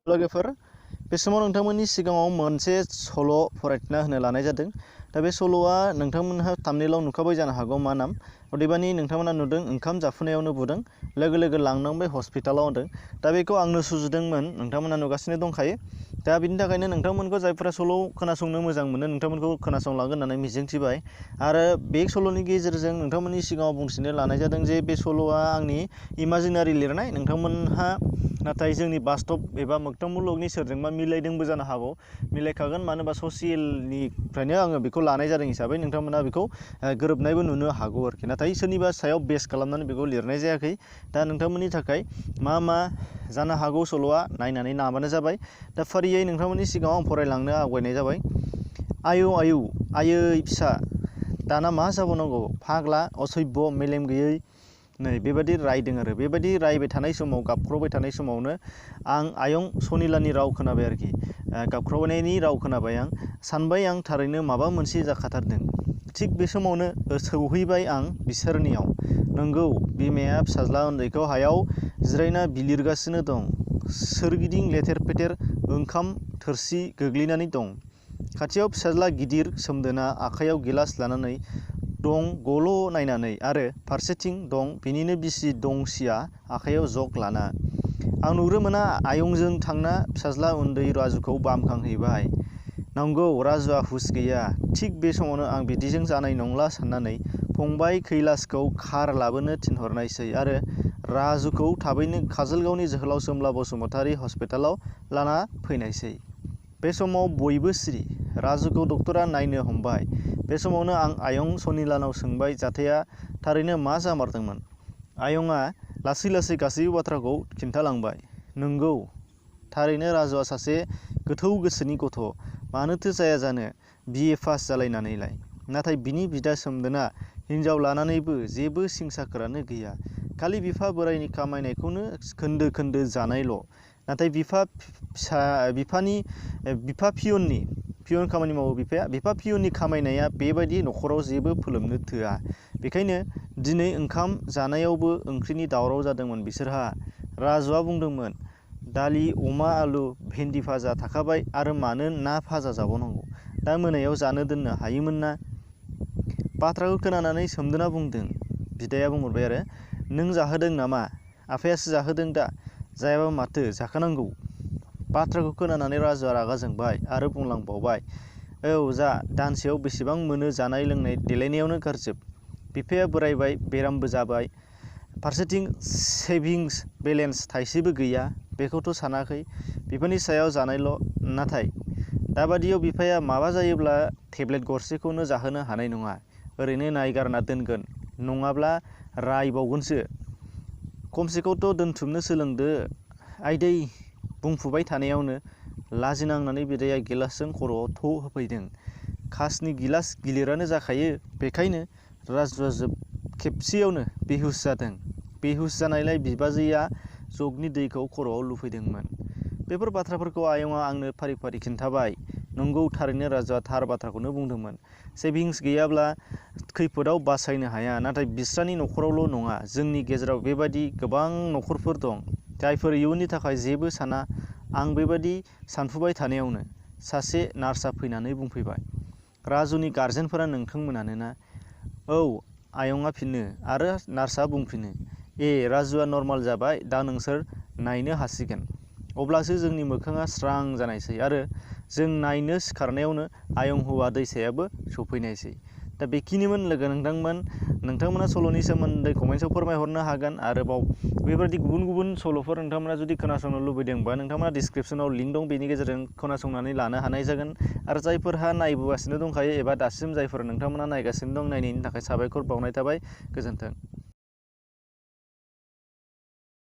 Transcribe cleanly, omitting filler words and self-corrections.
लोगोफोर बे समाव नोंथांमोननि सिगाङाव मोनसे सल' फरायथिना होनो लानाय जादों। दा बे सल'आ नोंथांमोनहा थाम्बनेइलाव नुखाबाय जानो हागौ मा नाम। अदेबानि नोंथांमोना नुदों ओंखाम जाफुनायावनो बुदों, लोगो लोगो लांनांबाय हस्पिटालाव होनदों। दा बेखौ आंनो सुजुदोंमोन, नोंथांमोना नुगासिनो दंखायो। दा बिनि थाखायनो नोंथांमोनखौ जायफोरा सल' खोनासंनो मोजां मोनो नोंथांमोनखौ खोनासंलांगोन होननानै मिजिंथिबाय। आरो बे सल'नि गेजेरजों नोंथांमोननि सिगाङाव बुंथिनो लानाय जादों जे बे सल'आ आंनि इमाजिनारि लिरनाय। नोंथांमोनहा नाथाय जोंनि बास्तब एबा मोगथां मुलुगनि सोरजोंबा मिलायदोंबो जानो हागौ, मिलायखागोन। मानो होनबा ससियेलनिफ्रायनो आङो बेखौ लानाय जादों हिसाबै नोंथांमोना बेखौ गोरोबनायबो नुनो हागौ आरोखि। नाथाय सोरनिबा सायाव बेस खालामनानै बेखौ लिरनाय जायाखै। दा नोंथांमोननि थाखाय मा जानो हागौ सल'आ नायनानै नायबानो जाबाय। दा फारियै नोंथांमोननि सिगाङाव आं फरायलांनो आवगायनाय जाबाय। आयै फिसा, दाना मा जाबावनांगौ फाग्ला, असभ्य, मेलेम गैयै। नै बेबायदि रायदों आरो बेबायदि रायबाय थानाय समाव, गाबख्रावबाय थानाय समावनो आं आयं सनिलानि राव खोनाबाय आरोखि। गाबख्रावनायनि राव खोनाबाय आं। सानबाय आं थारैनो माबा मोनसे जाखाथारदों। थिग बे समावनो सौहैबाय आं बिसोरनियाव। नंगौ, बिमाया फिसाज्ला उन्दैखौ हायाव जिरायना बिलिरगासिनो दं। सोरगिदिं लेथेर फेथेर ओंखाम थोरसि गोग्लैनानै दं। खाथियाव फिसाज्ला गिदिर सोमदोना आखाइयाव गिलास लानानै दं गल' नायनानै, आरो फारसेथिं दं बिनिनो बिसि दंसिया आखाइयाव जग लाना। आं नुहुरो मोना आयंजों थांना फिसाज्ला उन्दै राजुखौ बामखांहैबाय। नंगौ, राजुआ हुस गैया। थिग बे समावनो आं बिदिजों जानाय नंला साननानै फंबाय कैलासखौ खार लाबोनो थिनहरनायसै आरो राजुखौ थाबैनो काजलगावनि जोहोलाव सोमला बसुमतारी हस्पिटालाव लाना फैनायसै। बे समाव बयबो सिरि। राजुखौ डक्टरा नायनो हमबाय। बे समावनो आं आयं सनिलानाव सोंबाय जाथाया थारैनो मा जामारदोंमोन। आयंआ लासै लासै गासैबो बाथ्राखौ खिन्थालांबाय। नंगौ, थारैनो राजुआ सासे गोथौ गोसोनि गथ'। मानोथो जाया जानो, BA पास जालायनानैलाय। नाथाय बिनि बिदा सोमदोना हिनजाव लानानैबो जेबो सिं-साखोरानो गैया। खालि बिफा बोराइनि खामायनायखौनो खोन्दो खोन्दो जानायल'। नाथाय बिफा पियन खामानि मावो बिफाया। बिफा पियननि खामायनाया बेबायदि न'खराव जेबो फोलोमनो थोआ। बेखायनो दिनै ओंखाम जानायावबो ओंख्रिनि दावराव जादोंमोन बिसोरहा। राजुआ बुंदोंमोन, दालि, अमा, आलु, भेन्दि भाजा थाखाबाय, आरो मानो ना भाजा जाबावनांगौ। दा मोनायाव जानो दोननो हायोमोन ना। बाथ्राखौ खोनानानै सोमदोना बुंदों। बिदाया बुंहरबाय आरो, नों जाहोदों नामा? आफायासो जाहोदों दा। जायाबा माथो जाखानांगौ। बाथ्राखौ खोनानानै राजुआ रागा जोंबाय आरो बुंलांबावबाय, औ जा, दानसेयाव बेसेबां मोनो जानाय लोंनाय देलायनायावनो गारजोब। बिफाया बोरायबाय, बेरामबो जाबाय। फारसेथिं सेभिंस बेलेन्स थाइसेबो गैया। बेखौथ' सानाखै। बिफानि सायाव जानायल'। नाथाय दाबादियाव बिफाया माबा जायोब्ला टेब्लेट गरसेखौनो जाहोनो हानाय नङा। ओरैनो नायगारना दोनगोन, नङाब्ला रायबावगोनसो। खमसेखौथ' दोनथुमनो सोलोंदो। आइदै, बुंफुबाय थानायावनो लाजिनांनानै बिदाया गिलासजों खर'आव थ' होफैदों। कासनि गिलास गिलिरानो जाखायो। बेखायनो राजुआ खेबसेयावनो बेहुस जादों। बेहुस जानायलाय बिबाजैया जगनि दैखौ खर'आव लुफैदोंमोन। बेफोर बाथ्राफोरखौ आयंआ आंनो फारि फारि खिन्थाबाय। नंगौ, थारैनो राजुआ थार बाथ्राखौनो बुंदोंमोन। सेभिंस गैयाब्ला खैफोदाव बासायनो हाया। नाथाय बिस्रानि न'खरावल' नङा, जोंनि गेजेराव बेबायदि गोबां न'खरफोर दं, जायफोर इयुननि थाखाय जेबो साना। आं बेबायदि सानफुबाय थानायावनो सासे नार्सआ फैनानै बुंफैबाय, राजुनि गारजेनफोरा नोंथांमोनानो ना? औ, आयंआ फिनो आरो नार्सआ बुंफिनो, राजुआ नर्माल जाबाय, दा नोंसोर नायनो हासिगोन। अब्लासो जोंनि मोखाङा स्रां जानायसै आरो जों नायनो सिखारनायावनो आयं हौवा दैसायाबो सफैनायसै। दा बेखिनिमोन लोगो नोंथांमोना सल'नि सोमोन्दै कमेन्ट्सआव फोरमायहरनो हागोन। आरोबाव बेबायदि गुबुन गुबुन सल'फोर नोंथांमोना जुदि खोनासंनो लुबैदोंबा नोंथांमोना डिसक्रिपसनाव लिंक दं, बेनि गेजेरजों खोनासंनानै लानो हानाय जागोन। आरो जायफोरहा नायबोगासिनो दंखायो एबा दासिम जायफोर नोंथांमोना नायगासिनो दं, नायनायनि थाखाय साबायखर बावनाय थाबाय। गोजोन्थों।